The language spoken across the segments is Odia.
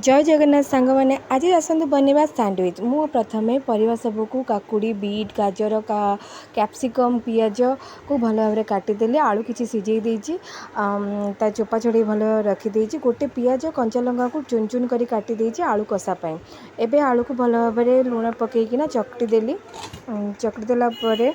ଜୟ ଜଗନ୍ନାଥ ସାଙ୍ଗମାନେ, ଆଜି ଆସନ୍ତୁ ବନେଇବା ସ୍ୟାଣ୍ଡୱିଚ୍। ମୁଁ ପ୍ରଥମେ ପରିବା ସବୁକୁ କାକୁଡ଼ି, ବିଟ୍, ଗାଜର, କ୍ୟାପ୍ସିକମ୍, ପିଆଜକୁ ଭଲ ଭାବରେ କାଟିଦେଲି। ଆଳୁ କିଛି ସିଝେଇ ଦେଇଛି, ତା ଚୋପା ଛଡ଼େଇ ଭଲ ଭାବରେ ରଖିଦେଇଛି। ଗୋଟେ ପିଆଜ, କଞ୍ଚା ଲଙ୍କାକୁ ଚୁନ ଚୁନ କରି କାଟି ଦେଇଛି ଆଳୁ କଷା ପାଇଁ। ଏବେ ଆଳୁକୁ ଭଲ ଭାବରେ ଲୁଣ ପକାଇକିନା ଚକଟି ଦେଲି। ଚକଟି ଦେଲା ପରେ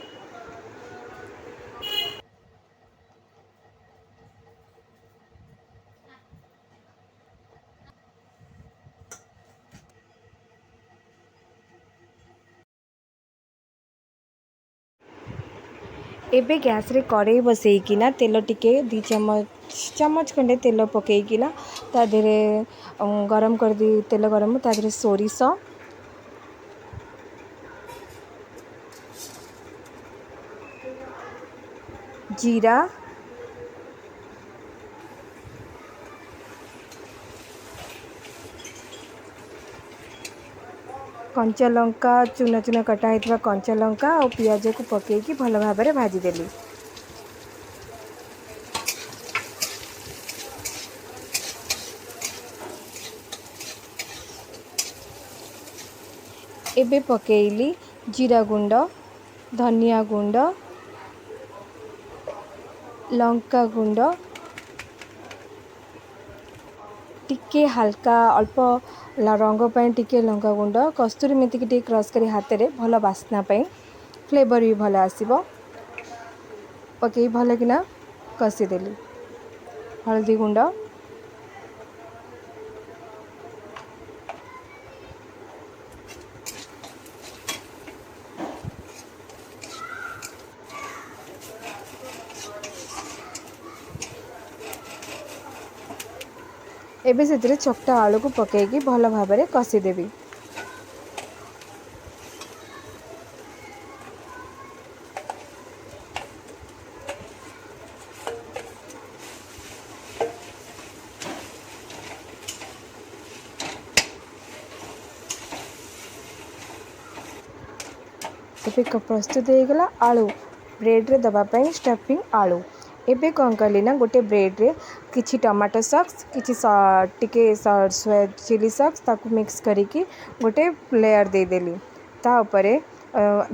ଏବେ ଗ୍ୟାସ୍ରେ କଡ଼େଇ ବସେଇକିନା ତେଲ ଟିକେ 2 ଚାମଚ ଖଣ୍ଡେ ତେଲ ପକାଇକିନା ତା ଦେହରେ ଗରମ କରିଦେଇ, ତେଲ ଗରମ, ତା ଦେହରେ ସୋରିଷ, ଜିରା, କଞ୍ଚା ଲଙ୍କା, ଚୁନ ଚୁନ କଟା ହେଇଥିବା କଞ୍ଚା ଲଙ୍କା ଆଉ ପିଆଜକୁ ପକାଇକି ଭଲ ଭାବରେ ଭାଜିଦେଲି। ଏବେ ପକାଇଲି ଜିରା ଗୁଣ୍ଡ, ଧନିଆ ଗୁଣ୍ଡ, ଲଙ୍କା ଗୁଣ୍ଡ, ଟିକେ ହାଲକା ଅଳ୍ପ ରଙ୍ଗ ପାଇଁ ଟିକେ ଲଙ୍କା ଗୁଣ୍ଡ, କସ୍ତୁରୀ ମେଥିକି ଟିକେ କ୍ରସ୍ କରି ହାତରେ, ଭଲ ବାସ୍ନା ପାଇଁ, ଫ୍ଲେଭର୍ ବି ଭଲ ଆସିବ, ପକାଇ ଭଲକିନା କଷିଦେଲି। ହଳଦୀ ଗୁଣ୍ଡ, ଏବେ ସେଥିରେ ଚକଟା ଆଳୁକୁ ପକାଇକି ଭଲ ଭାବରେ କଷିଦେବି। ଏବେ ପ୍ରସ୍ତୁତ ହେଇଗଲା ଆଳୁ ବ୍ରେଡ଼୍ରେ ଦେବା ପାଇଁ ଷ୍ଟଫିଂ ଆଳୁ। ଏବେ କ'ଣ କଲି ନା, ଗୋଟେ ବ୍ରେଡ଼୍ରେ କିଛି ଟମାଟୋ ସକ୍ସ, କିଛି ଟିକେ ଚିଲି ସକ୍ସ, ତାକୁ ମିକ୍ସ କରିକି ଗୋଟେ ଲେୟାର୍ ଦେଇଦେଲି। ତା ଉପରେ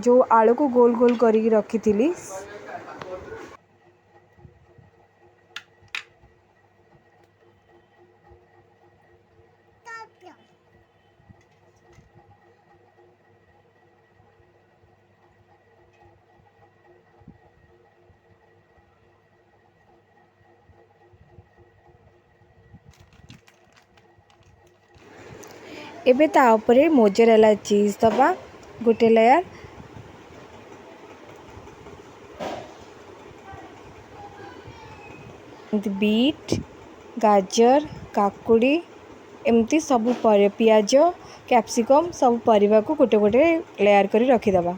ଯେଉଁ ଆଳୁକୁ ଗୋଲ ଗୋଲ କରିକି ରଖିଥିଲି, ଏବେ ତା ଉପରେ ମୋଜରେଲା ଚିଜ୍ ଦେବା ଗୋଟେ ଲେୟାର୍। ଏମିତି ବିଟ୍, ଗାଜର, କାକୁଡ଼ି, ଏମିତି ସବୁ ପିଆଜ, କ୍ୟାପ୍ସିକମ୍, ସବୁ ପରିବାକୁ ଗୋଟେ ଗୋଟେ ଲେୟାର୍ କରି ରଖିଦେବା।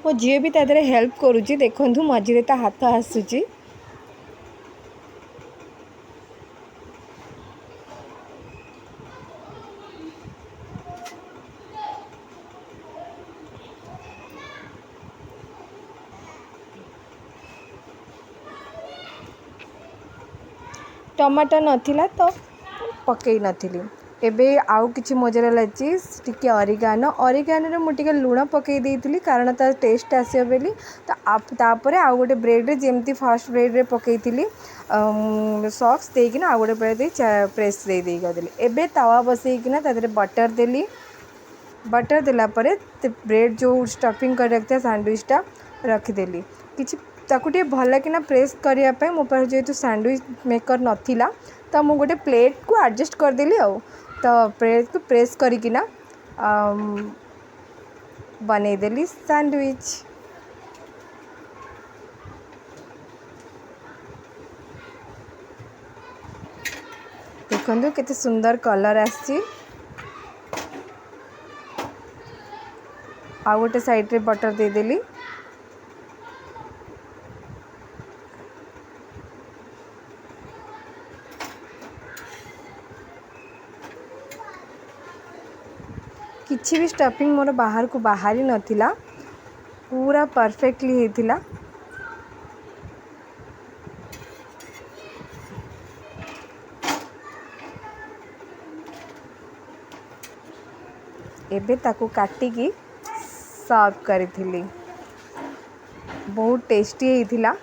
ମୋ ଝିଅ ବି ତା ଦେହରେ ହେଲ୍ପ କରୁଛି, ଦେଖନ୍ତୁ ମଝିରେ ତା ହାତ ଆସୁଛି। ଟମାଟୋ ନଥିଲା ତ ପକାଇ ନଥିଲି। ଏବେ ଆଉ କିଛି ମୋଜରେଲା ଚିଜ୍, ଟିକେ ଅରିଗାନୋ। ଅରିଗାନୋରେ ମୁଁ ଟିକେ ଲୁଣ ପକାଇ ଦେଇଥିଲି, କାରଣ ତା ଟେଷ୍ଟ ଆସିବ ବୋଲି। ତ ତାପରେ ଆଉ ଗୋଟେ ବ୍ରେଡ଼୍ରେ, ଯେମିତି ଫାର୍ଷ୍ଟ ବ୍ରେଡ଼୍ରେ ପକାଇଥିଲି ସକ୍ସ ଦେଇକିନା, ଆଉ ଗୋଟେ ବ୍ରେଡ଼୍ ଦେଇ ପ୍ରେସ୍ ଦେଇ ଦେଇ କରିଦେଲି। ଏବେ ତାୱା ବସେଇକିନା ତା ଦେହରେ ବଟର୍ ଦେଲି। ବଟର୍ ଦେଲା ପରେ ବ୍ରେଡ଼୍ ଯେଉଁ ଷ୍ଟଫିଂ କରି ରଖିଥିବା ସ୍ୟାଣ୍ଡୱିଚ୍ଟା ରଖିଦେଲି। କିଛି ତାକୁ ଟିକେ ଭଲକିନା ପ୍ରେସ୍ କରିବା ପାଇଁ ମୋ ପାଖରେ ଯେହେତୁ ସ୍ୟାଣ୍ଡୱିଚ୍ ମେକର୍ ନଥିଲା, ତ ମୁଁ ଗୋଟେ ପ୍ଲେଟ୍କୁ ଆଡ଼ଜଷ୍ଟ କରିଦେଲି, ଆଉ ତ ପ୍ଲେଟ୍କୁ ପ୍ରେସ୍ କରିକିନା ବନେଇଦେଲି ସ୍ୟାଣ୍ଡୱିଚ୍। ଦେଖନ୍ତୁ କେତେ ସୁନ୍ଦର କଲର୍ ଆସିଛି। ଆଉ ଗୋଟେ ସାଇଡ଼୍ରେ ବଟର୍ ଦେଇଦେଲି। କିଛି ବି ଷ୍ଟଫିଂ ମୋର ବାହାରକୁ ବାହାରି ନଥିଲା, ପୁରା ପରଫେକ୍ଟଲି ହେଇଥିଲା। ଏବେ ତାକୁ କାଟିକି ସର୍ଭ କରିଥିଲି, ବହୁତ ଟେଷ୍ଟି ହେଇଥିଲା।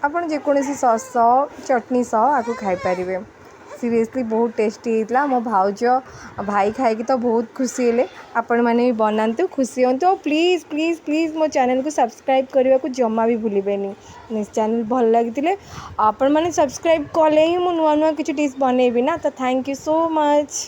ଆପଣ ଯେକୌଣସି ସସ୍ ସହ, ଚଟଣି ସହ ଆକୁ ଖାଇପାରିବେ। ସିରିୟସଲି ବହୁତ ଟେଷ୍ଟି ହେଇଥିଲା। ମୋ ଭାଉଜ, ଭାଇ ଖାଇକି ତ ବହୁତ ଖୁସି ହେଲେ। ଆପଣମାନେ ବି ବନାନ୍ତୁ, ଖୁସି ହୁଅନ୍ତୁ। ଆଉ ପ୍ଲିଜ୍ ପ୍ଲିଜ୍ ପ୍ଲିଜ୍ ମୋ ଚ୍ୟାନେଲ୍କୁ ସବସ୍କ୍ରାଇବ୍ କରିବାକୁ ଜମା ବି ଭୁଲିବେନି। ଚ୍ୟାନେଲ୍ ଭଲ ଲାଗିଥିଲେ ଆପଣମାନେ ସବସ୍କ୍ରାଇବ୍ କଲେ ହିଁ ମୁଁ ନୂଆ ନୂଆ କିଛି ଡିଶ୍ ବନେଇବି ନା। ତ thank you so much.